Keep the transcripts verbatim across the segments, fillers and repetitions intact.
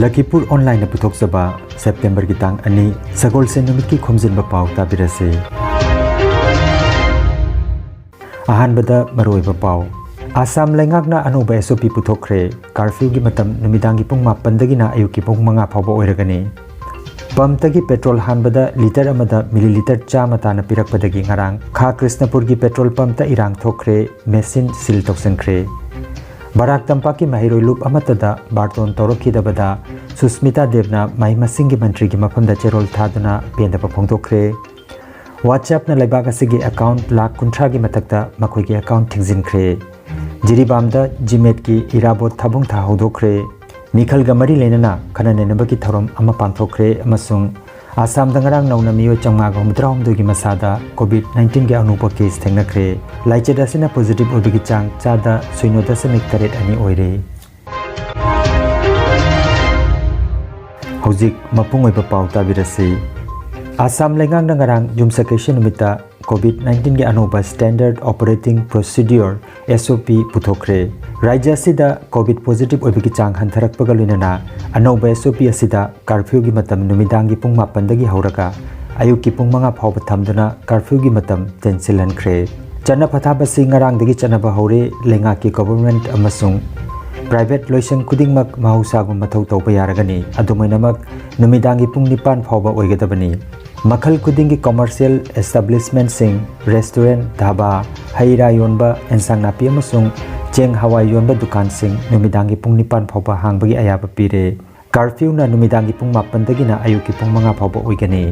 ꯂꯈꯤꯄꯨꯔ ꯑꯣꯟꯂꯥꯏꯟꯅ ꯄꯨꯊꯣꯛꯆꯕ ꯁꯦꯞꯇꯦꯝꯕꯔꯒꯤ ꯇꯥꯡ ꯑꯅꯤ, ꯁꯒꯣꯜꯁꯦꯟ ꯅꯨꯃꯤꯠꯀꯤ ꯈꯣꯝꯖꯤꯟꯕ ꯄꯥꯎ ꯇꯥꯕꯤꯔꯁꯤ꯫ ꯑꯍꯥꯟꯕꯗ ꯃꯔꯨꯑꯣꯏꯕ ꯄꯥꯎ꯫ ꯑꯁꯥꯝ ꯂꯩꯉꯥꯛꯅ ꯑꯅꯧꯕ S O P ꯄꯨꯊꯣꯛꯈ꯭ꯔꯦ꯫ ꯀꯥꯔꯐ꯭ꯌꯨꯒꯤ ꯃꯇꯝ ꯅꯨꯃꯤꯗꯥꯡꯒꯤ ꯄꯨꯡ ꯃꯥꯄꯟꯗꯒꯤꯅ ꯑꯌꯨꯛꯀꯤ ꯄꯨꯡ ꯃꯉꯥ ꯐꯥꯎꯕ ꯑꯣꯏꯔꯒꯅꯤ꯫ ꯄꯝꯞꯇꯒꯤ ꯄꯦꯇ꯭ꯔꯣꯜ ꯍꯥꯟꯕꯗ ꯂꯤꯇꯔ ꯑꯃꯗ ꯃꯤꯂꯤꯂꯤꯇꯔ ꯆꯥꯝꯃ ꯇꯥꯅ ꯄꯤꯔꯛꯄꯗꯒꯤ ꯉꯔꯥꯡ ꯈꯥ ꯀ꯭ꯔꯤꯁꯅꯄꯨꯔꯒꯤ ꯄꯦꯇ꯭ꯔꯣꯜ ꯄꯝꯞꯇ ꯏꯔꯥꯡ ꯊꯣꯛꯈ꯭ꯔꯦ, ꯃꯦꯁꯤꯟ ꯁꯤꯜ ꯇꯧꯁꯤꯟꯈ꯭ꯔꯦ꯫ ꯕꯔꯥꯛ ꯇꯝꯄꯥꯛꯀꯤ ꯃꯍꯩꯔꯣꯏ ꯂꯨꯞ ꯑꯃꯠꯇꯗ ꯕꯥꯔꯇꯣꯟ ꯇꯧꯔꯛꯈꯤꯗꯕꯗ ꯁꯨꯁꯃꯤꯇꯥ ꯗꯦꯕꯅ ꯃꯍꯩ ꯃꯁꯤꯡꯒꯤ ꯃꯟꯇ꯭ꯔꯤꯒꯤ ꯃꯐꯝꯗ ꯆꯦꯔꯣꯜ ꯊꯥꯗꯨꯅ ꯄꯦꯟꯗꯕ ꯐꯣꯡꯗꯣꯛꯈ꯭ꯔꯦ꯫ WhatsAppꯅ ꯂꯩꯕꯥꯛ ꯑꯁꯤꯒꯤ ꯑꯦꯀꯥꯎꯟꯠ ꯂꯥꯈ ꯀꯨꯟꯊ꯭ꯔꯥꯒꯤ ꯃꯊꯛꯇ ꯃꯈꯣꯏꯒꯤ ꯑꯦꯀꯥꯎꯟꯠ ꯊꯤꯡꯖꯤꯟꯈ꯭ꯔꯦ꯫ ꯖꯤꯔꯤꯕꯥꯝꯗ ꯖꯤꯃꯦꯠꯀꯤ ꯏꯔꯥꯕꯣꯠ ꯊꯥꯕꯨꯡ ꯊꯥ ꯍꯧꯗꯣꯛꯈ꯭ꯔꯦ꯫ ꯃꯤꯈꯜꯒ ꯃꯔꯤ ꯂꯩꯅꯅ ꯈꯟꯅ ꯅꯩꯅꯕꯒꯤ ꯊꯧꯔꯝ ꯑꯃ ꯄꯥꯡꯊꯣꯛꯈ꯭ꯔꯦ ꯑꯃꯁꯨꯡ ꯑꯁꯥꯝꯗ ꯉꯔꯥꯡ ꯅꯧꯅ ꯃꯤꯑꯣꯏ ꯆꯥꯝꯃꯉꯥꯒ ꯍꯨꯝꯐꯨꯇꯔꯥꯍꯨꯝꯗꯣꯏꯒꯤ ꯃꯁꯥꯗ COVID nineteenꯒꯤ ꯑꯅꯧꯕ ꯀꯦꯁ ꯊꯦꯡꯅꯈ꯭ꯔꯦ꯫ ꯂꯥꯏꯆꯠ ꯑꯁꯤꯅ ꯄꯣꯖꯤꯇꯤꯚ ꯑꯣꯏꯕꯒꯤ ꯆꯥꯡ ꯆꯥꯗ ꯁꯤꯅꯣ ꯗꯁꯃꯤꯛ ꯇꯔꯦꯠ ꯑꯅꯤ ꯑꯣꯏꯔꯦ꯫ ꯍꯧꯖꯤꯛ ꯃꯄꯨꯡ ꯑꯣꯏꯕ ꯄꯥꯎ ꯇꯥꯕꯤꯔꯁꯤ꯫ ꯑꯁꯥꯝ ꯂꯩꯉꯥꯛꯅ ꯉꯔꯥꯡ ꯌꯨꯝꯁꯀꯩꯁ ꯅꯨꯃꯤꯠꯇ COVID nineteenꯒꯤ ꯑꯅꯧꯕ Standard Operating Procedure, S O P, ꯄꯨꯊꯣꯛꯈ꯭ꯔꯦ꯫ ꯔꯥꯖ꯭ꯌ ꯑꯁꯤꯗ COVID ꯄꯣꯖꯤꯇꯤꯚ ꯑꯣꯏꯕꯒꯤ ꯆꯥꯡ ꯍꯟꯊꯔꯛꯄꯒ ꯂꯣꯏꯅꯅ ꯑꯅꯧꯕ S O P ꯑꯁꯤꯗ ꯀꯥꯔꯐ꯭ꯌꯨꯒꯤ ꯃꯇꯝ ꯅꯨꯃꯤꯗꯥꯡꯒꯤ ꯄꯨꯡ ꯃꯥꯄꯟꯗꯒꯤ ꯍꯧꯔꯒ ꯑꯌꯨꯛꯀꯤ ꯄꯨꯡ ꯃꯉꯥ ꯐꯥꯎꯕ ꯊꯝꯗꯨꯅ ꯀꯥꯔꯐ꯭ꯌꯨꯒꯤ ꯃꯇꯝ ꯇꯦꯟꯁꯤꯜꯍꯟꯈ꯭ꯔꯦ꯫ ꯆꯠꯅ ꯄꯊꯥꯞ ꯑꯁꯤ ꯉꯔꯥꯡꯗꯒꯤ ꯆꯠꯅꯕ ꯍꯧꯔꯦ꯫ ꯂꯩꯉꯥꯛꯀꯤ ꯒꯣꯚꯔꯟꯃꯦꯟꯠ ꯑꯃꯁꯨꯡ ꯄ꯭ꯔꯥꯏꯚꯦꯠ ꯂꯣꯏꯁꯪ ꯈꯨꯗꯤꯡꯃꯛ ꯃꯍꯧꯁꯥꯒꯨꯝ ꯃꯊꯧ ꯇꯧꯕ ꯌꯥꯔꯒꯅꯤ꯫ ꯑꯗꯨꯝ ꯑꯣꯏꯅꯃꯛ, ꯅꯨꯃꯤꯗꯥꯡꯒꯤ ꯄꯨꯡ ꯅꯤꯄꯥꯟ ꯐꯥꯎꯕ ꯑꯣꯏꯒꯗꯕꯅꯤ꯫ ꯃꯈꯜ ꯈꯨꯗꯤꯡꯒꯤ ꯀꯃꯔꯁꯤꯌꯦꯜ ꯑꯦꯁꯇꯥꯕ꯭ꯂꯤꯁꯃꯦꯟꯠꯁꯤꯡ, ꯔꯦꯁꯇꯨꯔꯦꯟꯠ, ꯙꯥꯕꯥ, ꯍꯩ ꯔꯥ ꯌꯣꯟꯕ, ꯑꯦꯟꯁꯥꯡ ꯅꯥꯄꯤ ꯑꯃꯁꯨꯡ ꯆꯦꯡ ꯍꯋꯥꯏ ꯌꯣꯟꯕ ꯗꯨꯀꯥꯟꯁꯤꯡ ꯅꯨꯃꯤꯗꯥꯡꯒꯤ ꯄꯨꯡ ꯅꯤꯄꯥꯟ ꯐꯥꯎꯕ ꯍꯥꯡꯕꯒꯤ ꯑꯌꯥꯕ ꯄꯤꯔꯦ꯫ ꯀꯥꯔꯐ꯭ꯌꯨꯅ ꯅꯨꯃꯤꯗꯥꯡꯒꯤ ꯄꯨꯡ ꯃꯥꯄꯟꯗꯒꯤꯅ ꯑꯌꯨꯛꯀꯤ ꯄꯨꯡ ꯃꯉꯥ ꯐꯥꯎꯕ ꯑꯣꯏꯒꯅꯤ꯫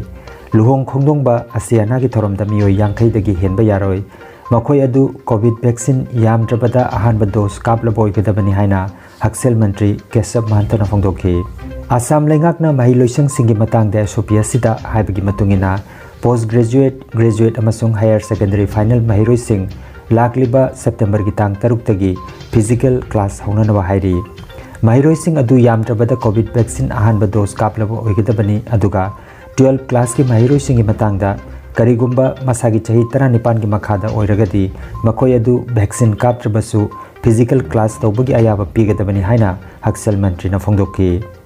ꯂꯨꯍꯣꯡ ꯈꯣꯡꯗꯣꯡꯕ, ꯑꯁꯤ ꯑꯅꯥꯒꯤ ꯊꯧꯔꯝꯗ ꯃꯤꯑꯣꯏ ꯌꯥꯡꯈꯩꯗꯒꯤ ꯍꯦꯟꯕ ꯌꯥꯔꯣꯏ꯫ ꯃꯈꯣꯏ ꯑꯗꯨ COVID vaccine ꯌꯥꯝꯗ꯭ꯔꯕꯗ ꯑꯍꯥꯟꯕ dose ꯀꯥꯞꯂꯕ ꯑꯣꯏꯒꯗꯕꯅꯤ ꯍꯥꯏꯅ ꯍꯛꯁꯦꯜ ꯃꯟꯇ꯭ꯔꯤ ꯀꯦꯁꯕ ꯃꯍꯟꯇꯅ ꯐꯣꯡꯗꯣꯛꯈꯤ꯫ ꯑꯁꯥꯝ ꯂꯩꯉꯥꯛꯅ ꯃꯍꯩ ꯂꯣꯏꯁꯪꯁꯤꯡꯒꯤ ꯃꯇꯥꯡꯗ S O P ꯑꯁꯤꯗ ꯍꯥꯏꯕꯒꯤ ꯃꯇꯨꯡ ꯏꯟꯅ, post graduate, graduate ꯑꯃꯁꯨꯡ higher secondary final ꯃꯍꯩꯔꯣꯏꯁꯤꯡ ꯂꯥꯛꯂꯤꯕ ꯁꯦꯞꯇꯦꯝꯕꯔꯒꯤ ꯇꯥꯡ ꯇꯔꯨꯛꯇꯒꯤ physical class ꯍꯧꯅꯅꯕ ꯍꯥꯏꯔꯤ꯫ ꯃꯍꯩꯔꯣꯏꯁꯤꯡ ꯑꯗꯨ ꯌꯥꯝꯗ꯭ꯔꯕꯗ COVID vaccine ꯑꯍꯥꯟꯕ dose ꯀꯥꯞꯂꯕ ꯑꯣꯏꯒꯗꯕꯅꯤ, ꯑꯗꯨꯒ twelve classꯀꯤ ꯃꯍꯩꯔꯣꯏꯁꯤꯡꯒꯤ ꯃꯇꯥꯡꯗ, ꯀꯔꯤꯒꯨꯝꯕ ꯃꯁꯥꯒꯤ ꯆꯍꯤ ꯇꯔꯥꯅꯤꯄꯥꯟꯒꯤ ꯃꯈꯥꯗ ꯑꯣꯏꯔꯒꯗꯤ, ꯃꯈꯣꯏ ꯑꯗꯨ vaccine ꯀꯥꯞꯇ꯭ꯔꯕꯁꯨ physical class ꯇꯧꯕꯒꯤ ꯑꯌꯥꯕ ꯄꯤꯒꯗꯕꯅꯤ ꯍꯥꯏꯅ ꯍꯛꯁꯦꯜ ꯃꯟꯇ꯭ꯔꯤꯅ ꯐꯣꯡꯗꯣꯛꯈꯤ꯫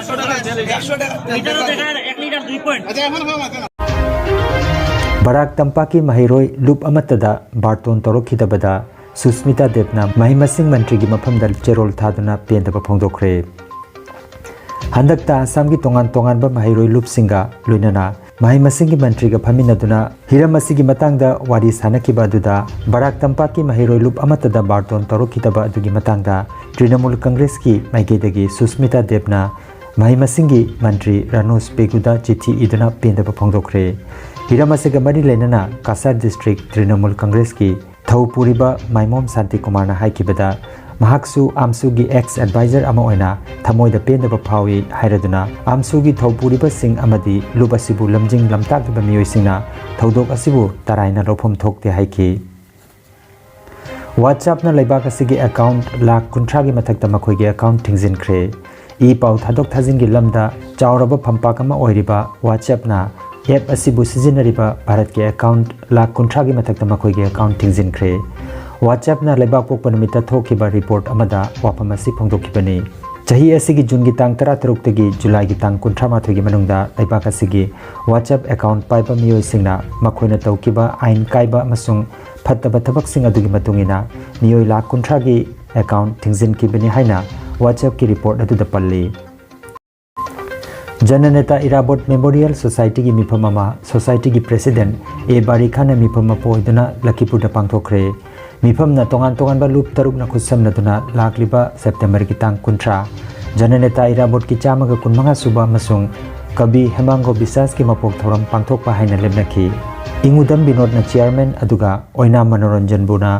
লিটারও দেখা যায়, এক লিটার দুই পয়েন্ট। ꯕꯔꯥꯛ ꯇꯝꯄꯥꯛꯀꯤ ꯃꯍꯩꯔꯣꯏ ꯂꯨꯞ ꯑꯃꯠꯇꯗ ꯕꯥꯔꯇꯣꯟ ꯇꯧꯔꯛꯈꯤꯗꯕꯗ ꯁꯨꯁꯃꯤꯇꯥ ꯗꯦꯕꯅ ꯃꯍꯩ ꯃꯁꯤꯡ ꯃꯟꯇ꯭ꯔꯤꯒꯤ ꯃꯐꯝꯗ ꯆꯦꯔꯣꯜ ꯊꯥꯗꯨꯅ ꯄꯦꯟꯗꯕ ꯐꯣꯡꯗꯣꯛꯈ꯭ꯔꯦ꯫ ꯍꯟꯗꯛꯇ ꯑꯁꯥꯝꯒꯤ ꯇꯣꯉꯥꯟ ꯇꯣꯉꯥꯟꯕ ꯃꯍꯩꯔꯣꯏ ꯂꯨꯞꯁꯤꯡꯒ ꯂꯣꯏꯅꯅ ꯃꯍꯩ ꯃꯁꯤꯡꯒꯤ ꯃꯟꯇ꯭ꯔꯤꯒ ꯐꯝꯃꯤꯟꯅꯗꯨꯅ ꯍꯤꯔꯝ ꯑꯁꯤꯒꯤ ꯃꯇꯥꯡꯗ ꯋꯥꯔꯤ ꯁꯥꯅꯈꯤꯕ ꯑꯗꯨꯗ ꯕꯔꯥꯛ ꯇꯝꯄꯥꯛꯀꯤ ꯃꯍꯩꯔꯣꯏ ꯂꯨꯞ ꯑꯃꯠꯇꯗ ꯕꯥꯔꯇꯣꯟ ꯇꯧꯔꯛꯈꯤꯗꯕ ꯑꯗꯨꯒꯤ ꯃꯇꯥꯡꯗ ꯇ꯭ꯔꯤꯅꯃꯨꯜ ꯀꯪꯒ꯭ꯔꯦꯁꯀꯤ ꯃꯥꯏꯀꯩꯗꯒꯤ ꯁꯨꯁꯃꯤꯇꯥ ꯗꯦꯕꯅ ꯃꯍꯩ ꯃꯁꯤꯡꯒꯤ ꯃꯟꯇ꯭ꯔꯤ ꯔꯥꯅꯨꯁ ꯄꯦꯒꯨꯗ ꯆꯤꯊꯤ ꯏꯗꯨꯅ ꯄꯦꯟꯗꯕ ꯐꯣꯡꯗꯣꯛꯈ꯭ꯔꯦ꯫ ꯍꯤꯔꯝ ꯑꯁꯤꯒ ꯃꯔꯤ ꯂꯩꯅꯅ ꯀꯁꯥꯔ ꯗꯤꯁꯇ꯭ꯔꯤꯛ ꯇ꯭ꯔꯤꯅꯃꯨꯜ ꯀꯪꯒ꯭ꯔꯦꯁꯀꯤ ꯊꯧ ꯄꯨꯔꯤꯕ ꯃꯥꯏꯃꯣꯝ ꯁꯥꯟꯇꯤ ꯀꯨꯃꯥꯔꯅ ꯍꯥꯏꯈꯤꯕꯗ, ꯃꯍꯥꯛꯁꯨ ꯑꯥꯝꯁꯨꯒꯤ ꯑꯦꯛꯁ ꯑꯦꯗꯚꯥꯏꯖꯔ ꯑꯃ ꯑꯣꯏꯅ ꯊꯃꯣꯏꯗ ꯄꯦꯟꯗꯕ ꯐꯥꯎꯏ ꯍꯥꯏꯔꯗꯨꯅ ꯑꯥꯝꯁꯨꯒꯤ ꯊꯧ ꯄꯨꯔꯤꯕꯁꯤꯡ ꯑꯃꯗꯤ ꯂꯨꯞ ꯑꯁꯤꯕꯨ ꯂꯝꯖꯤꯡ ꯂꯝꯇꯥꯛꯂꯤꯕ ꯃꯤꯑꯣꯏꯁꯤꯡꯅ ꯊꯧꯗꯣꯛ ꯑꯁꯤꯕꯨ ꯇꯔꯥꯏꯅ ꯂꯧꯐꯝ ꯊꯣꯛꯇꯦ ꯍꯥꯏꯈꯤ꯫ WhatsAppꯅ ꯂꯩꯕꯥꯛ ꯑꯁꯤꯒꯤ ꯑꯦꯀꯥꯎꯟꯠ ꯂꯥꯈ ꯀꯨꯟꯊ꯭ꯔꯥꯒꯤ ꯃꯊꯛꯇ ꯃꯈꯣꯏꯒꯤ ꯑꯦꯀꯥꯎꯟꯠ ꯊꯤꯡꯖꯤꯟꯈ꯭ꯔꯦ꯫ ꯏ ꯄꯥꯎ ꯊꯥꯗꯣꯛ ꯊꯥꯖꯤꯟꯒꯤ ꯂꯝꯗ ꯆꯥꯎꯔꯕ ꯐꯝꯄꯥꯛ ꯑꯃ ꯑꯣꯏꯔꯤꯕ WhatsAppꯅ ꯑꯦꯞ ꯑꯁꯤꯕꯨ ꯁꯤꯖꯤꯟꯅꯔꯤꯕ ꯚꯥꯔꯠꯀꯤ ꯑꯦꯀꯥꯎꯟꯠ ꯂꯥꯈ ꯀꯨꯟꯊ꯭ꯔꯥꯒꯤ ꯃꯊꯛꯇ ꯃꯈꯣꯏꯒꯤ ꯑꯦꯀꯥꯎꯟꯠ ꯊꯤꯡꯖꯤꯟꯈ꯭ꯔꯦ꯫ WhatsAppꯅ ꯂꯩꯕꯥꯛ ꯄꯣꯛꯄ ꯅꯨꯃꯤꯠꯇ ꯊꯣꯛꯈꯤꯕ ꯔꯤꯄꯣꯔꯠ ꯑꯃꯗ ꯋꯥꯐꯝ ꯑꯁꯤ ꯐꯣꯡꯗꯣꯛꯈꯤꯕꯅꯤ꯫ ꯆꯍꯤ ꯑꯁꯤꯒꯤ ꯖꯨꯟꯒꯤ ꯇꯥꯡ ꯇꯔꯥꯇꯔꯨꯛꯇꯒꯤ ꯖꯨꯂꯥꯏꯒꯤ ꯇꯥꯡ ꯀꯨꯟꯊ꯭ꯔꯥ ꯃꯥꯊꯣꯏꯒꯤ ꯃꯅꯨꯡꯗ ꯂꯩꯕꯥꯛ ꯑꯁꯤꯒꯤ WhatsApp ꯑꯦꯀꯥꯎꯟꯠ ꯄꯥꯏꯕ ꯃꯤꯑꯣꯏꯁꯤꯡꯅ ꯃꯈꯣꯏꯅ ꯇꯧꯈꯤꯕ ꯑꯥꯏꯟ ꯀꯥꯏꯕ ꯑꯃꯁꯨꯡ ꯐꯠꯇꯕ ꯊꯕꯛꯁꯤꯡ ꯑꯗꯨꯒꯤ ꯃꯇꯨꯡ ꯏꯟꯅ ꯃꯤꯑꯣꯏ ꯂꯥꯈ ꯀꯨꯟꯊ꯭ꯔꯥꯒꯤ ꯑꯦꯀꯥꯎꯟꯠ ꯊꯤꯡꯖꯤꯟꯈꯤꯕꯅꯤ ꯍꯥꯏꯅ WhatsAppꯀꯤ ꯔꯤꯄꯣꯔꯠ ꯑꯗꯨꯗ ꯄꯜꯂꯤ꯫ ꯖꯅꯅꯦꯇꯥ ꯏꯔꯥꯕꯣꯠ ꯃꯦꯃꯣꯔꯤꯌꯦꯜ ꯁꯣꯁꯥꯏꯇꯤꯒꯤ ꯃꯤꯐꯝ ꯑꯃ ꯁꯣꯁꯥꯏꯇꯤꯒꯤ ꯄ꯭ꯔꯦꯁꯤꯗꯦꯟꯠ ꯑꯦ ꯕꯥꯔꯤꯈꯥꯅ ꯃꯤꯐꯝ ꯑꯃ ꯄꯨ ꯑꯣꯏꯗꯨꯅ ꯂꯈꯤꯄꯨꯔꯗ ꯄꯥꯡꯊꯣꯛꯈ꯭ꯔꯦ꯫ ꯃꯤꯐꯝꯅ ꯇꯣꯉꯥꯟ ꯇꯣꯉꯥꯟꯕ ꯂꯨꯞ ꯇꯔꯨꯛꯅ ꯈꯨꯠꯁꯝꯅꯗꯨꯅ ꯂꯥꯛꯂꯤꯕ ꯁꯦꯞꯇꯦꯝꯕꯔꯒꯤ ꯇꯥꯡ ꯀꯨꯟꯊ꯭ꯔꯥ ꯖꯅꯅꯦꯇꯥ ꯏꯔꯥꯕꯣꯠꯀꯤ ꯆꯥꯝꯃꯒ ꯀꯨꯟꯃꯉꯥ ꯁꯨꯕ ꯑꯃꯁꯨꯡ ꯀꯕꯤ ꯍꯦꯃꯥꯡꯒꯣ ꯕꯤꯁꯥꯁꯀꯤ ꯃꯄꯣꯛ ꯊꯧꯔꯝ ꯄꯥꯡꯊꯣꯛꯄ ꯍꯥꯏꯅ ꯂꯦꯞꯅꯈꯤ꯫ ꯏꯪꯉꯨꯗꯝ ꯕꯤꯅꯣꯗꯅ ꯆꯤꯌꯥꯔꯃꯦꯟ ꯑꯗꯨꯒ ꯑꯣꯏꯅꯥꯝ ꯃꯅꯣꯔꯟꯖꯟꯕꯨꯅ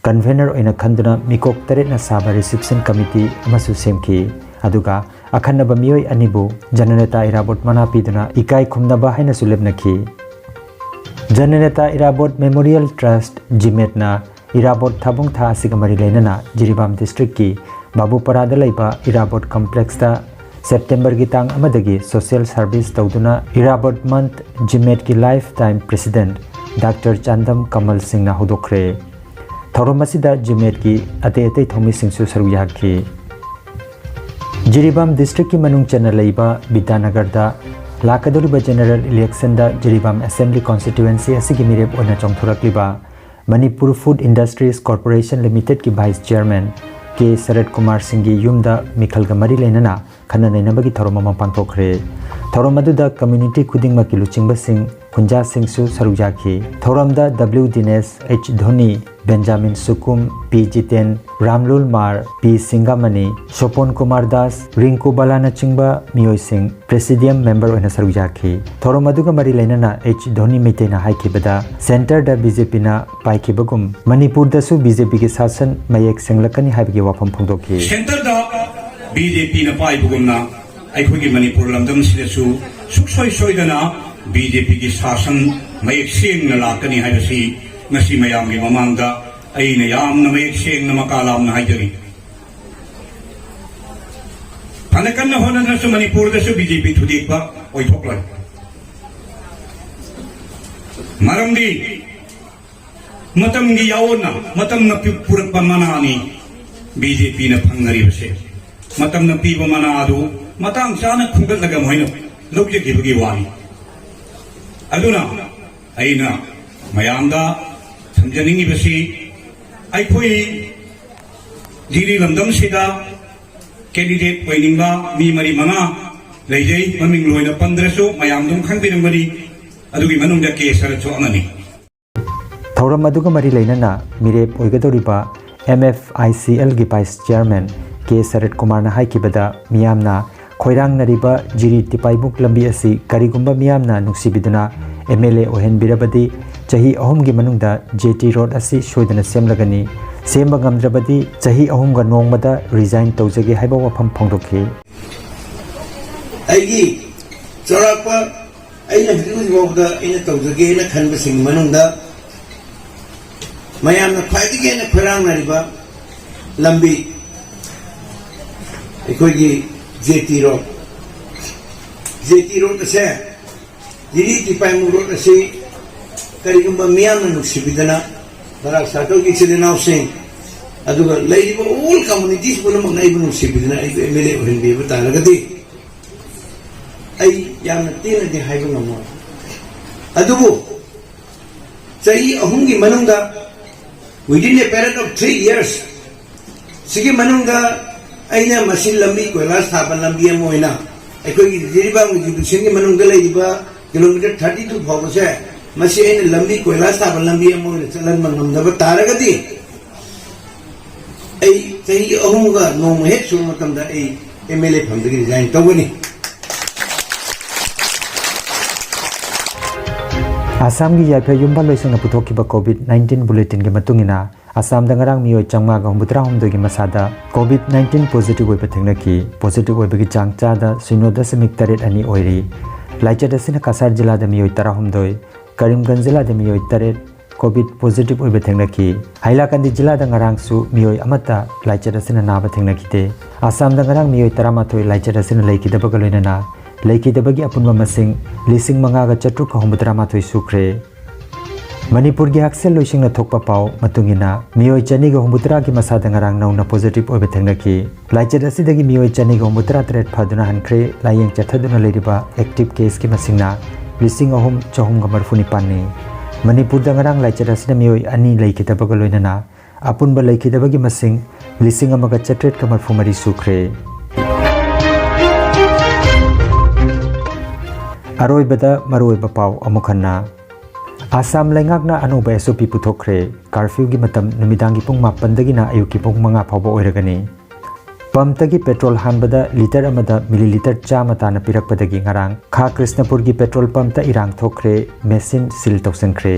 ꯀꯟꯚꯦꯅꯔ ꯑꯣꯏꯅ ꯈꯟꯗꯨꯅ ꯃꯤꯀꯣꯛ ꯇꯔꯦꯠꯅ ꯁꯥꯕ ꯔꯤꯁꯤꯞꯁꯟ ꯀꯃꯤꯇꯤ ꯑꯃꯁꯨ ꯁꯦꯝꯈꯤ꯫ ꯑꯗꯨꯒ ꯑꯈꯟꯅꯕ ꯃꯤꯑꯣꯏ ꯑꯅꯤꯕꯨ ꯖꯅꯅꯦꯇꯥ ꯏꯔꯥꯕꯣꯠ ꯃꯅꯥ ꯄꯤꯗꯨꯅ ꯏꯀꯥꯏ ꯈꯨꯝꯅꯕ ꯍꯥꯏꯅꯁꯨ ꯂꯦꯞꯅꯈꯤ꯫ ꯖꯅꯅꯦꯇꯥ ꯏꯔꯥꯕꯣꯠ ꯃꯦꯃꯣꯔꯤꯌꯦꯜ ꯇ꯭ꯔꯁꯠ, ꯖꯤꯃꯦꯠꯅ ꯏꯔꯥꯕꯣꯠ ꯊꯥꯕꯨꯡ ꯊꯥ ꯑꯁꯤꯒ ꯃꯔꯤ ꯂꯩꯅꯅ ꯖꯤꯔꯤꯕꯥꯝ ꯗꯤꯁꯇ꯭ꯔꯤꯛꯀꯤ ꯕꯥꯕꯨꯄꯥꯔꯥꯗ ꯂꯩꯕ ꯏꯔꯥꯕꯣꯠ ꯀꯝꯄ꯭ꯂꯦꯛꯁꯇ ꯁꯦꯞꯇꯦꯝꯕꯔꯒꯤ ꯇꯥꯡ ꯑꯃꯗꯒꯤ ꯁꯣꯁꯤꯌꯦꯜ ꯁꯔꯚꯤꯁ ꯇꯧꯗꯨꯅ ꯏꯔꯥꯕꯣꯠ ꯃꯟꯊ ꯖꯤꯃꯦꯠꯀꯤ life time president doctor Chandam Kamal ꯁꯤꯡꯅ ꯍꯧꯗꯣꯛꯈ꯭ꯔꯦ꯫ ꯊꯧꯔꯝ ꯑꯁꯤꯗ ꯖꯤꯃꯦꯠꯀꯤ ꯑꯇꯩ ꯑꯇꯩ ꯊꯧꯃꯤꯁꯤꯡꯁꯨ ꯁꯔꯨꯛ ꯌꯥꯈꯤ꯫ ꯖꯤꯔꯤꯕꯥꯝ ꯗꯤꯁꯇ꯭ꯔꯤꯛꯀꯤ ꯃꯅꯨꯡ ꯆꯟꯅ ꯂꯩꯕ ꯕꯤꯗ꯭ꯌꯥꯅꯒꯔꯗ ꯂꯥꯛꯀꯗꯧꯔꯤꯕ ꯖꯦꯅꯔꯦꯜ ꯏꯂꯦꯛꯁꯟꯗ ꯖꯤꯔꯤꯕꯥꯝ ꯑꯦꯁꯦꯝꯕ꯭ꯂꯤ ꯀꯣꯟꯁꯇꯤꯇ꯭ꯋꯨꯑꯦꯟꯁꯤ ꯑꯁꯤꯒꯤ ꯃꯤꯔꯦꯞ ꯑꯣꯏꯅ ꯆꯣꯡꯊꯣꯔꯛꯂꯤꯕ ꯃꯅꯤꯄꯨꯔ ꯐꯨꯗ ꯏꯟꯗꯁꯇ꯭ꯔꯤꯁ ꯀꯣꯔꯄꯣꯔꯦꯁꯟ ꯂꯤꯃꯤꯇꯦꯗꯀꯤ vice chairman K Sarat Kumar ꯁꯤꯡꯒꯤ ꯌꯨꯝꯗ ꯃꯤꯈꯜꯒ ꯃꯔꯤ ꯂꯩꯅꯅ ꯈꯟꯅ ꯅꯩꯅꯕꯒꯤ ꯊꯧꯔꯝ ꯑꯃ ꯄꯥꯡꯊꯣꯛꯈ꯭ꯔꯦ꯫ ꯊꯧꯔꯝ ꯑꯗꯨꯗ community ꯈꯨꯗꯤꯡꯃꯛꯀꯤ ꯂꯨꯆꯤꯡꯕꯁꯤꯡ, ꯈꯨꯟꯖꯥꯁꯤꯡꯁꯨ ꯁꯔꯨꯛ ꯌꯥꯈꯤ꯫ ꯊꯧꯔꯝꯗ W ꯗꯤꯅꯦꯁ, H Dhoni, Benjamin ꯁꯨꯀꯨꯝ, P Jiten, ꯔꯥꯝꯂꯨꯜ ꯃꯥꯔ, P ꯁꯤꯡꯒꯥꯃꯅꯤ, ꯁꯣꯄꯣꯟ ꯀꯨꯃꯥꯔ ꯗꯥꯁ, ꯔꯤꯡꯀꯨ ꯕꯥꯂꯥꯅꯆꯤꯡꯕ ꯃꯤꯑꯣꯏꯁꯤꯡ presidium member ꯑꯣꯏꯅ ꯁꯔꯨꯛ ꯌꯥꯈꯤ꯫ ꯊꯧꯔꯝ ꯑꯗꯨꯒ ꯃꯔꯤ ꯂꯩꯅꯅ H ꯙꯣꯅꯤ ꯃꯩꯇꯩꯅ ꯍꯥꯏꯈꯤꯕꯗ, centre ꯗ B J P ꯅ ꯄꯥꯏꯈꯤꯕꯒꯨꯝ ꯃꯅꯤꯄꯨꯔꯗꯁꯨ B J P ꯒꯤ ꯁꯥꯁꯟ ꯃꯌꯦꯛ ꯁꯦꯡꯂꯛꯀꯅꯤ ꯍꯥꯏꯕꯒꯤ ꯋꯥꯐꯝ ꯐꯣꯡꯗꯣꯛꯈꯤ꯫ Centre ꯗ B J P ꯅ ꯄꯥꯏꯕꯒꯨꯝꯅ ꯑꯩꯈꯣꯏꯒꯤ ꯃꯅꯤꯄꯨꯔ ꯂꯝꯗꯝꯁꯤꯗꯁꯨ ꯁꯨꯡꯁꯣꯏ ꯁꯣꯏꯗꯅ B J P ꯒꯤ ꯁꯥꯁꯟ ꯃꯌꯦꯛ ꯁꯦꯡꯅ ꯂꯥꯛꯀꯅꯤ ꯍꯥꯏꯕꯁꯤ ꯉꯁꯤ ꯃꯌꯥꯝꯒꯤ ꯃꯃꯥꯡꯗ ꯑꯩꯅ ꯌꯥꯝꯅ ꯃꯌꯦꯛ ꯁꯦꯡꯅ ꯃꯀꯥ ꯂꯥꯝꯅ ꯍꯥꯏꯖꯔꯤ꯫ ꯐꯅ ꯀꯟꯅ ꯍꯣꯠꯅꯗ꯭ꯔꯁꯨ ꯃꯅꯤꯄꯨꯔꯗꯁꯨ B J P ꯊꯨꯗꯦꯛꯄ ꯑꯣꯏꯊꯣꯛꯂꯣꯏ꯫ ꯃꯔꯝꯗꯤ ꯃꯇꯝꯒꯤ ꯌꯥꯑꯣꯟꯅ, ꯃꯇꯝꯅ ꯄꯤ-, ꯄꯨꯔꯛꯄ ꯃꯅꯥꯅꯤ B J P ꯅ ꯐꯪꯅꯔꯤꯕꯁꯦ꯫ ꯃꯇꯝꯅ ꯄꯤꯕ ꯃꯅꯥ ꯑꯗꯨ ꯃꯇꯥꯡ ꯆꯥꯅ ꯈꯨꯟꯒꯠꯂꯒ ꯃꯣꯏꯅ ꯂꯧꯖꯈꯤꯕꯒꯤ ꯋꯥꯅꯤ꯫ ꯑꯗꯨꯅ ꯑꯩꯅ ꯃꯌꯥꯝꯗ ꯊꯝꯖꯅꯤꯡꯉꯤꯕꯁꯤ, ꯑꯩꯈꯣꯏ ꯖꯤꯔꯤ ꯂꯝꯗꯝꯁꯤꯗ candidate ꯑꯣꯏꯅꯤꯡꯕ ꯃꯤ ꯃꯔꯤ ꯃꯉꯥ ꯂꯩꯖꯩ꯫ ꯃꯃꯤꯡ ꯂꯣꯏꯅ ꯄꯟꯗ꯭ꯔꯁꯨ ꯃꯌꯥꯝ ꯑꯗꯨꯝ ꯈꯪꯕꯤꯔꯝꯒꯅꯤ꯫ ꯑꯗꯨꯒꯤ ꯃꯅꯨꯡꯗ ꯀꯦ ꯁꯔꯠꯁꯨ ꯑꯃꯅꯤ꯫ ꯊꯧꯔꯝ ꯑꯗꯨꯒ ꯃꯔꯤ ꯂꯩꯅꯅ ꯃꯤꯔꯦꯞ ꯑꯣꯏꯒꯗꯧꯔꯤꯕ M F I C L ꯒꯤ vice chairman ꯀꯦ ꯁꯔꯠ ꯀꯨꯃꯥꯔꯅ ꯍꯥꯏꯈꯤꯕꯗ, ꯃꯤꯌꯥꯝꯅ ꯈꯣꯏꯔꯥꯡꯅꯔꯤꯕ ꯖꯤꯔꯤ ꯇꯤꯄꯥꯏꯃꯨꯛ ꯂꯝꯕꯤ ꯑꯁꯤ ꯀꯔꯤꯒꯨꯝꯕ ꯃꯤꯌꯥꯝꯅ ꯅꯨꯡꯁꯤꯕꯤꯗꯨꯅ M L A ꯑꯣꯏꯍꯟꯕꯤꯔꯕꯗꯤ, ꯆꯍꯤ ꯑꯍꯨꯝꯒꯤ ꯃꯅꯨꯡꯗ J T road ꯑꯁꯤ ꯁꯣꯏꯗꯅ ꯁꯦꯝꯂꯒꯅꯤ꯫ ꯁꯦꯝꯕ ꯉꯝꯗ꯭ꯔꯕꯗꯤ, ꯆꯍꯤ ꯑꯍꯨꯝꯒ ꯅꯣꯡꯃꯗ resign ꯇꯧꯖꯒꯦ ꯍꯥꯏꯕ ꯋꯥꯐꯝ ꯐꯣꯡꯗꯣꯛꯈꯤ꯫ ꯑꯩꯒꯤ ꯆꯥꯎꯔꯥꯛꯄ ꯑꯩꯅ ꯍꯧꯖꯤꯛ ꯍꯧꯖꯤꯛ ꯐꯥꯎꯕꯗ ꯑꯩꯅ ꯇꯧꯖꯒꯦꯅ ꯈꯟꯕꯁꯤꯡꯒꯤ ꯃꯅꯨꯡꯗ ꯃꯌꯥꯝꯅ ꯈ꯭ꯋꯥꯏꯗꯒꯤ ꯍꯦꯟꯅ ꯈꯣꯏꯔꯥꯡꯅꯔꯤꯕ ꯂꯝꯕꯤ, ꯑꯩꯈꯣꯏꯒꯤ J T road, J T road ꯑꯁꯦ, ꯖꯤꯔꯤ ꯇꯤꯄꯥꯏꯃꯨꯛ road ꯑꯁꯤ ꯀꯔꯤꯒꯨꯝꯕ ꯃꯤꯌꯥꯝꯅ ꯅꯨꯡꯁꯤꯕꯤꯗꯅ, ꯕꯔꯥꯛ circle ꯒꯤ ꯏꯆꯤꯜ ꯏꯅꯥꯎꯁꯤꯡ, ꯑꯗꯨꯒ ꯂꯩꯔꯤꯕ all communities ꯄꯨꯝꯅꯃꯛꯅ ꯑꯩꯕꯨ ꯅꯨꯡꯁꯤꯕꯤꯗꯨꯅ ꯑꯩꯕꯨ M L A ꯑꯣꯏꯍꯟꯕꯤꯕ ꯇꯥꯔꯒꯗꯤ, ꯑꯩ ꯌꯥꯝꯅ ꯇꯦꯟꯅꯗꯤ ꯍꯥꯏꯕ ꯉꯝꯃꯣꯏ꯫ ꯑꯗꯨꯕꯨ ꯆꯍꯤ ꯑꯍꯨꯝꯒꯤ ꯃꯅꯨꯡꯗ, within a period of three years, ꯁꯤꯒꯤ ꯃꯅꯨꯡꯗ ꯑꯩꯅ ꯃꯁꯤ ꯂꯝꯕꯤ ꯀꯣꯏꯂꯥꯁ ꯊꯥꯕ ꯂꯝꯕꯤ ꯑꯃ ꯑꯣꯏꯅ ꯑꯩꯈꯣꯏꯒꯤ ꯖꯤꯔꯤꯕꯥꯝꯒꯤ ꯖꯨꯗꯤꯁꯤꯌꯦꯜꯒꯤ ꯃꯅꯨꯡꯗ ꯂꯩꯔꯤꯕ ꯀꯤꯂꯣꯃꯤꯇꯔ ꯊꯥꯔꯇꯤ ꯇꯨ ꯐꯥꯎꯕꯁꯦ, ꯃꯁꯤ ꯑꯩꯅ ꯂꯝꯕꯤ ꯀꯣꯏꯂꯥꯁ ꯊꯥꯕ ꯂꯝꯕꯤ ꯑꯃ ꯑꯣꯏꯅ ꯆꯠꯍꯟꯕ ꯉꯝꯗꯕ ꯇꯥꯔꯒꯗꯤ, ꯑꯩ ꯆꯍꯤ ꯑꯍꯨꯝꯒ ꯅꯣꯡꯃ ꯍꯦꯛ ꯁꯨꯕ ꯃꯇꯝꯗ ꯑꯩ ꯑꯦꯝ ꯑꯦꯜ ꯑꯦ ꯐꯝꯗꯒꯤ ꯔꯤꯖꯥꯏꯟ ꯇꯧꯒꯅꯤ꯫ ꯑꯁꯥꯝꯒꯤ ꯌꯥꯏꯐ ꯌꯨꯝꯕꯥꯜ ꯂꯣꯏꯁꯪꯅ ꯄꯨꯊꯣꯛꯈꯤꯕ ꯀꯣꯚꯤꯗ ꯅꯥꯏꯟꯇꯤꯟ ꯕꯨꯂꯦꯇꯤꯟꯒꯤ ꯃꯇꯨꯡ ꯏꯟꯅ, ꯑꯁꯥꯝꯗ ꯉꯔꯥꯡ ꯃꯤꯑꯣꯏ ꯆꯥꯝꯃꯉꯥꯒ ꯍꯨꯝꯐꯨꯇꯔꯥꯍꯨꯝꯗꯣꯏꯒꯤ ꯃꯁꯥꯗ ꯀꯣꯚꯤꯗ ꯅꯥꯏꯟꯇꯤꯟ ꯄꯣꯖꯤꯇꯤꯚ ꯑꯣꯏꯕ ꯊꯦꯡꯅꯈꯤ꯫ ꯄꯣꯖꯤꯇꯤꯚ ꯑꯣꯏꯕꯒꯤ ꯆꯥꯡ ꯆꯥꯗ ꯁꯤꯅꯣ ꯗꯁꯃꯤꯛ ꯇꯔꯦꯠ ꯑꯅꯤ ꯑꯣꯏꯔꯤ꯫ ꯂꯥꯏꯆꯠ ꯑꯁꯤꯅ ꯀꯁꯥꯔ ꯖꯤꯂꯥꯗ ꯃꯤꯑꯣꯏ ꯇꯔꯥꯍꯨꯝꯗꯣꯏ, ꯀꯔꯤꯝꯒꯟꯖ ꯖꯤꯂꯥꯗ ꯃꯤꯑꯣꯏ ꯇꯔꯦꯠ ꯀꯣꯚꯤꯗ ꯄꯣꯖꯤꯇꯤꯚ ꯑꯣꯏꯕ ꯊꯦꯡꯅꯈꯤ꯫ ꯍꯥꯏꯂꯥꯀꯟꯗꯤ ꯖꯤꯂꯥꯗ ꯉꯔꯥꯡꯁꯨ ꯃꯤꯑꯣꯏ ꯑꯃꯠꯇ ꯂꯥꯏꯆꯠ ꯑꯁꯤꯅ ꯅꯥꯕ ꯊꯦꯡꯅꯈꯤꯗꯦ꯫ ꯑꯁꯥꯝꯗ ꯉꯔꯥꯡ ꯃꯤꯑꯣꯏ ꯇꯔꯥꯃꯥꯊꯣꯏ ꯂꯥꯏꯆꯠ ꯑꯁꯤꯅ ꯂꯩꯈꯤꯗꯕꯒ ꯂꯣꯏꯅꯅ ꯂꯩꯈꯤꯗꯕꯒꯤ ꯑꯄꯨꯟꯕ ꯃꯁꯤꯡ ꯂꯤꯁꯤꯡ ꯃꯉꯥꯒ ꯆꯥꯇ꯭ꯔꯨꯛꯀ ꯍꯨꯝꯐꯨꯇꯔꯥꯃꯥꯊꯣꯏ ꯁꯨꯈ꯭ꯔꯦ꯫ ꯃꯅꯤꯄꯨꯔꯒꯤ ꯍꯛꯁꯦꯜ ꯂꯣꯏꯁꯪꯅ ꯊꯣꯛꯄ ꯄꯥꯎ ꯃꯇꯨꯡ ꯏꯟꯅ, ꯃꯤꯑꯣꯏ ꯆꯅꯤꯒ ꯍꯨꯝꯐꯨꯇꯔꯥꯒꯤ ꯃꯁꯥꯗ ꯉꯔꯥꯡ ꯅꯧꯅ ꯄꯣꯖꯤꯇꯤꯚ ꯑꯣꯏꯕ ꯊꯦꯡꯅꯈꯤ꯫ ꯂꯥꯏꯆꯠ ꯑꯁꯤꯗꯒꯤ ꯃꯤꯑꯣꯏ ꯆꯅꯤꯒ ꯍꯨꯝꯐꯨꯇꯔꯥ ꯇꯔꯦꯠ ꯐꯗꯨꯅ ꯍꯟꯈ꯭ꯔꯦ꯫ ꯂꯥꯏꯌꯦꯡ ꯆꯠꯊꯗꯨꯅ ꯂꯩꯔꯤꯕ ꯑꯦꯛꯇꯤꯚ ꯀꯦꯁꯀꯤ ꯃꯁꯤꯡꯅ ꯂꯤꯁꯤꯡ ꯑꯍꯨꯝ ꯆꯍꯨꯝꯒ ꯃꯔꯤꯐꯨ ꯅꯤꯄꯥꯟꯅꯤ꯫ ꯃꯅꯤꯄꯨꯔꯗ ꯉꯔꯥꯡ ꯂꯥꯏꯆꯠ ꯑꯁꯤꯅ ꯃꯤꯑꯣꯏ ꯑꯅꯤ ꯂꯩꯈꯤꯗꯕꯒ ꯂꯣꯏꯅꯅ ꯑꯄꯨꯟꯕ ꯂꯩꯈꯤꯗꯕꯒꯤ ꯃꯁꯤꯡ ꯂꯤꯁꯤꯡ ꯑꯃꯒ ꯆꯥꯇ꯭ꯔꯦꯠꯀ ꯃꯔꯤꯐꯨ ꯃꯔꯤ ꯁꯨꯈ꯭ꯔꯦ꯫ ꯑꯔꯣꯏꯕꯗ ꯃꯔꯨꯑꯣꯏꯕ ꯄꯥꯎ ꯑꯃꯨꯛ ꯍꯟꯅ꯫ ꯑꯁꯥꯝ ꯂꯩꯉꯥꯛꯅ ꯑꯅꯧꯕ ꯑꯦꯁ ꯑꯣ ꯄꯤ ꯄꯨꯊꯣꯛꯈ꯭ꯔꯦ꯫ ꯀꯥꯔꯐ꯭ꯌꯨꯒꯤ ꯃꯇꯝ ꯅꯨꯃꯤꯗꯥꯡꯒꯤ ꯄꯨꯡ ꯃꯥꯄꯟꯗꯒꯤꯅ ꯑꯌꯨꯛꯀꯤ ꯄꯨꯡ ꯃꯉꯥ ꯐꯥꯎꯕ ꯑꯣꯏꯔꯒꯅꯤ꯫ ꯄꯝꯞꯇꯒꯤ ꯄꯦꯇ꯭ꯔꯣꯜ ꯍꯥꯟꯕꯗ ꯂꯤꯇꯔ ꯑꯃꯗ ꯃꯤꯂꯤꯂꯤꯇꯔ ꯆꯥꯝꯃ ꯇꯥꯅ ꯄꯤꯔꯛꯄꯗꯒꯤ ꯉꯔꯥꯡ ꯈꯥ ꯀ꯭ꯔꯤꯁꯅꯄꯨꯔꯒꯤ ꯄꯦꯇ꯭ꯔꯣꯜ ꯄꯝꯞꯇ ꯏꯔꯥꯡ ꯊꯣꯛꯈ꯭ꯔꯦ, ꯃꯦꯁꯤꯟ ꯁꯤꯜ ꯇꯧꯁꯤꯟꯈ꯭ꯔꯦ꯫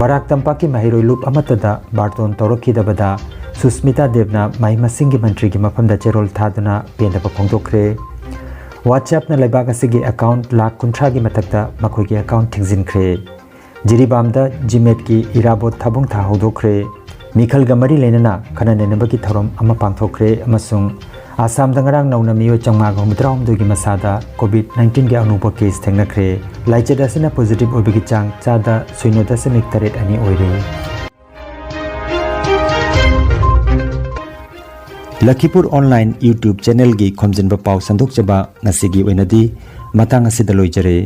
ꯕꯔꯥꯛ ꯇꯝꯄꯥꯛꯀꯤ ꯃꯍꯩꯔꯣꯏ ꯂꯨꯞ ꯑꯃꯠꯇꯗ ꯕꯥꯔꯇꯣꯟ ꯇꯧꯔꯛꯈꯤꯗꯕꯗ ꯁꯨꯁꯃꯤꯇꯥ ꯗꯦꯕꯅ ꯃꯍꯩ ꯃꯁꯤꯡꯒꯤ ꯃꯟꯇ꯭ꯔꯤꯒꯤ ꯃꯐꯝꯗ ꯆꯦꯔꯣꯜ ꯊꯥꯗꯨꯅ ꯄꯦꯟꯗꯕ ꯐꯣꯡꯗꯣꯛꯈ꯭ꯔꯦ꯫ WhatsAppꯅ ꯂꯩꯕꯥꯛ ꯑꯁꯤꯒꯤ ꯑꯦꯀꯥꯎꯟꯠ ꯂꯥꯈ ꯀꯨꯟꯊ꯭ꯔꯥꯒꯤ ꯃꯊꯛꯇ ꯃꯈꯣꯏꯒꯤ ꯑꯦꯀꯥꯎꯟꯠ ꯊꯤꯡꯖꯤꯟꯈ꯭ꯔꯦ꯫ ꯖꯤꯔꯤꯕꯥꯝꯗ ꯖꯤꯃꯦꯠꯀꯤ ꯏꯔꯥꯕꯣꯠ ꯊꯥꯕꯨꯡ ꯊꯥ ꯍꯧꯗꯣꯛꯈ꯭ꯔꯦ꯫ ꯃꯤꯈꯜꯒ ꯃꯔꯤ ꯂꯩꯅꯅ ꯈꯟꯅ ꯅꯩꯅꯕꯒꯤ ꯊꯧꯔꯝ ꯑꯃ ꯄꯥꯡꯊꯣꯛꯈ꯭ꯔꯦ ꯑꯃꯁꯨꯡ ꯑꯁꯥꯝꯗ ꯉꯔꯥꯡ ꯅꯧꯅ ꯃꯤꯑꯣꯏ ꯆꯥꯝꯃꯉꯥꯒ ꯍꯨꯝꯐꯨꯇꯔꯥꯍꯨꯝꯗꯣꯏꯒꯤ ꯃꯁꯥꯗ ꯀꯣꯚꯤꯗ ꯅꯥꯏꯟꯇꯤꯟꯒꯤ ꯑꯅꯧꯕ ꯀꯦꯁ ꯊꯦꯡꯅꯈ꯭ꯔꯦ꯫ ꯂꯥꯏꯆꯠ ꯑꯁꯤꯅ ꯄꯣꯖꯤꯇꯤꯚ ꯑꯣꯏꯕꯒꯤ ꯆꯥꯡ ꯆꯥꯗ ꯁꯤꯅꯣ ꯗꯁꯃꯤꯛ ꯇꯔꯦꯠ ꯑꯅꯤ ꯑꯣꯏꯔꯦ꯫ ꯂꯈꯤꯄꯨꯔ ꯑꯣꯟꯂꯥꯏꯟ YouTube ꯆꯦꯅꯦꯜꯒꯤ ꯈꯣꯝꯖꯤꯟꯕ ꯄꯥꯎ ꯁꯟꯗꯣꯛꯆꯕ ꯉꯁꯤꯒꯤ ꯑꯣꯏꯅꯗꯤ ꯃꯇꯥꯡ ꯑꯁꯤꯗ ꯂꯣꯏꯖꯔꯦ꯫